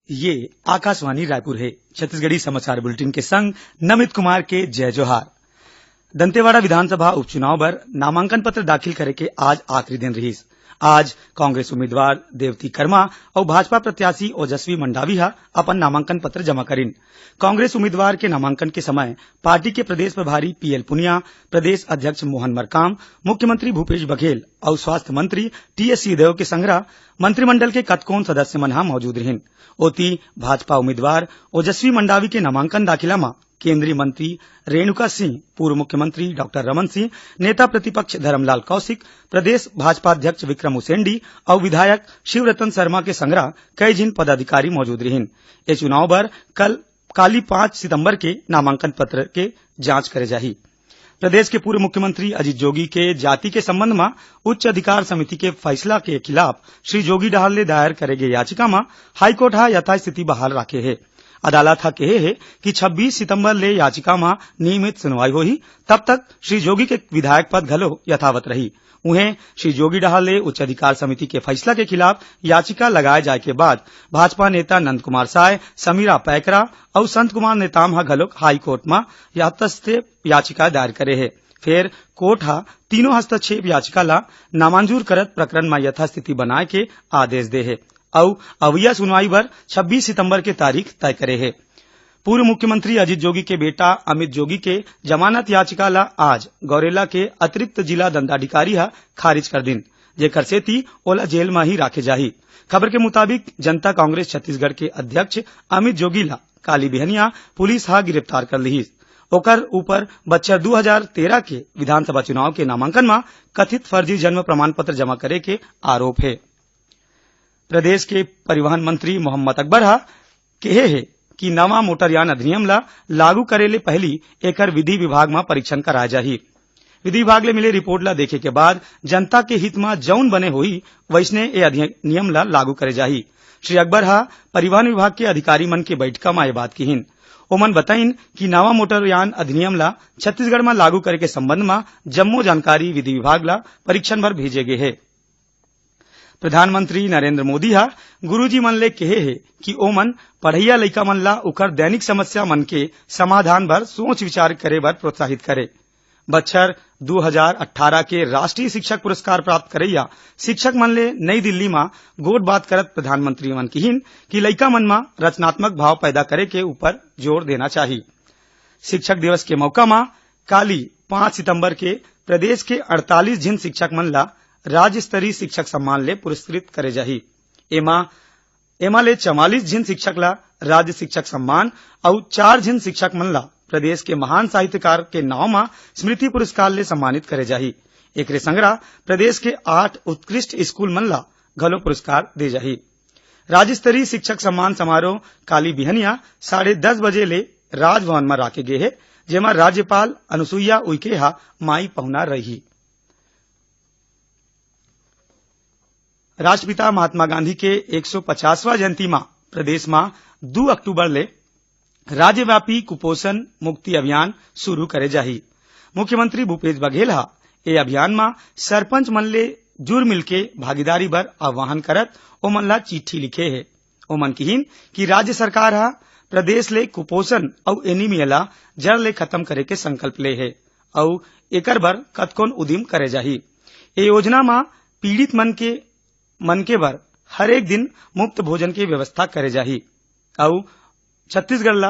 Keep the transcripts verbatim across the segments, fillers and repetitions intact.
ये आकाशवाणी रायपुर हे। छत्तीसगढ़ी समाचार बुलेटिन के संग नमित कुमार के जय जोहार। दंतेवाड़ा विधानसभा उपचुनाव बर नामांकन पत्र दाखिल करे के आज आखिरी दिन रिहिस। आज कांग्रेस उम्मीदवार देवती कर्मा अउ भाजपा प्रत्याशी ओजस्वी मंडावी ह अपन नामांकन पत्र जमा करिन। कांग्रेस उम्मीदवार के नामांकन के समय पार्टी के प्रदेश प्रभारी पीएल पुनिया, प्रदेश अध्यक्ष मोहन मरकाम, मुख्यमंत्री भूपेश बघेल अउ स्वास्थ्य मंत्री टीएस सिंहदेव के संघरा मंत्रिमंडल के कतकोन सदस्य मन ह मौजूद रिहिन। ओती भाजपा उम्मीदवार ओजस्वी मंडावी के नामांकन दाखिला म केंद्रीय मंत्री रेणुका सिंह, पूर्व मुख्यमंत्री डॉक्टर रमन सिंह, नेता प्रतिपक्ष धरमलाल कौशिक, प्रदेश भाजपा अध्यक्ष विक्रम उसेंडी अउ विधायक शिवरतन शर्मा के संघरा कई झिन पदाधिकारी मौजूद रिहिन। ए चुनाव बर कल काली पाँच सितंबर के नामांकन पत्र के जांच करे जाही। प्रदेश के पूर्व मुख्यमंत्री अजीत जोगी के जाति के संबंध म उच्च अधिकार समिति के फैसला के खिलाफ श्री जोगी डहार ले दायर करे गे याचिका म हाईकोर्ट ह यथास्थिति बहाल राखे हे। अदालत ह केहे हे कि छब्बीस सितंबर ले याचिका म नियमित सुनवाई होही, तब तक श्री जोगी के विधायक पद घलो यथावत रही। उहें, श्री जोगी डहार ले उच्च अधिकार समिति के फैसला के खिलाफ याचिका लगाए जाए के बाद भाजपा नेता नंद कुमार साय, समीरा पैकरा अउ संत कुमार नेताम ह घलोक हाईकोर्ट म हस्तक्षेप याचिका दायर करे हे। फेर कोर्ट ह तीनों हस्तक्षेप याचिका ला नामंजूर करत प्रकरण म यथास्थिति बनाए के आदेश दे हे अउ अवइया सुनवाई बर छब्बीस सितंबर के तारीख तय करे हे। पूर्व मुख्यमंत्री अजीत जोगी के बेटा अमित जोगी के जमानत याचिका ला आज गौरेला के अतिरिक्त जिला दंडाधिकारी ह खारिज कर दिन, जेकर सेती ओला जेल म ही राखे जाही। खबर के मुताबिक, जनता कांग्रेस छत्तीसगढ़ के अध्यक्ष अमित जोगी ला काली बिहनिया पुलिस ह गिरफ्तार कर लिहिस। ओकर ऊपर बछर दू हजार तेरह के विधानसभा चुनाव के नामांकन म कथित फर्जी जन्म प्रमाण पत्र जमा करे के आरोप हे। प्रदेश के परिवहन मंत्री मोहम्मद अकबर ह केहे हे कि नवा मोटरयान अधिनियम ला लागू करे ले पहिली एकर विधि विभाग म परीक्षण कराए जाही। विधि विभाग ले मिले रिपोर्ट ला देखे के बाद जनता के हित म जउन बने होही, वइसने ए अधिनियम ला लागू करे जाही। श्री अकबर ह परिवहन विभाग के अधिकारी मन के बैठका म ए बात किहिन। ओमन बताइन कि नवा मोटरयान अधिनियम ला छत्तीसगढ़ म लागू करे के संबंध म जम्मो जानकारी विधि विभाग ला परीक्षण बर भेजे गे हे। प्रधानमंत्री नरेंद्र मोदी ह गुरुजी मन ले केहे हे कि ओमन पढ़इया लइका मन ला उखर दैनिक समस्या मन के समाधान बर सोच विचार करे बर प्रोत्साहित करे। बछर दू हजार अट्ठारह के राष्ट्रीय शिक्षक पुरस्कार प्राप्त करइया शिक्षक मन ले नई दिल्ली म गोठबात करत प्रधानमंत्री मन किहिन कि लइका मन म रचनात्मक भाव पैदा करे के ऊपर जोर देना चाही। शिक्षक दिवस के मौका म काली पाँच सितंबर के प्रदेश के अड़तालीस झिन शिक्षक मन ला राज्य स्तरीय शिक्षक सम्मान ले पुरस्कृत करे जाही। एमा, एमा ले चवालीस झिन शिक्षक ला राज्य शिक्षक सम्मान अउ चार झिन शिक्षक मन ला प्रदेश के महान साहित्यकार के नाव म स्मृति पुरस्कार ले सम्मानित करे जाही। एकरे संगरा प्रदेश के आठ उत्कृष्ट स्कूल मन ला घलो पुरस्कार दे जाही। राज्य स्तरीय शिक्षक सम्मान समारोह काली बिहनिया साढ़े दस बजे ले राजभवन म राखे गे हे, जेमा राज्यपाल अनुसुईया उइके ह माई पहुना रही। राष्ट्रपिता महात्मा गांधी के एक सौ पचासवां जयंती म प्रदेश म दू अक्टूबर ले राज्यव्यापी कुपोषण मुक्ति अभियान शुरू करे जाही। मुख्यमंत्री भूपेश बघेल ह ए अभियान म सरपंच मन ले जुर मिलके भागीदारी बर आह्वान करत ओमन ला चिट्ठी लिखे हे। ओमन किहिन कि राज्य सरकार ह प्रदेश ले कुपोषण अउ एनीमिया ला जड़ ले खत्म करे के संकल्प ले हे अउ एकर बर कतकोन उदिम करे जाही। ए योजना म पीड़ित मन के, मन के बर हर एक दिन मुफ्त भोजन के व्यवस्था करे जाही अउ छत्तीसगढ़ ला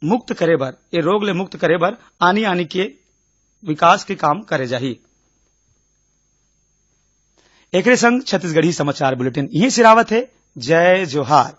मुक्त करे बर, ए रोग ले मुक्त करे बर आनी आनी के विकास के काम करे जाही। एकरे संग छत्तीसगढ़ी समाचार बुलेटिन इहें सिरावत हे। जय जोहार।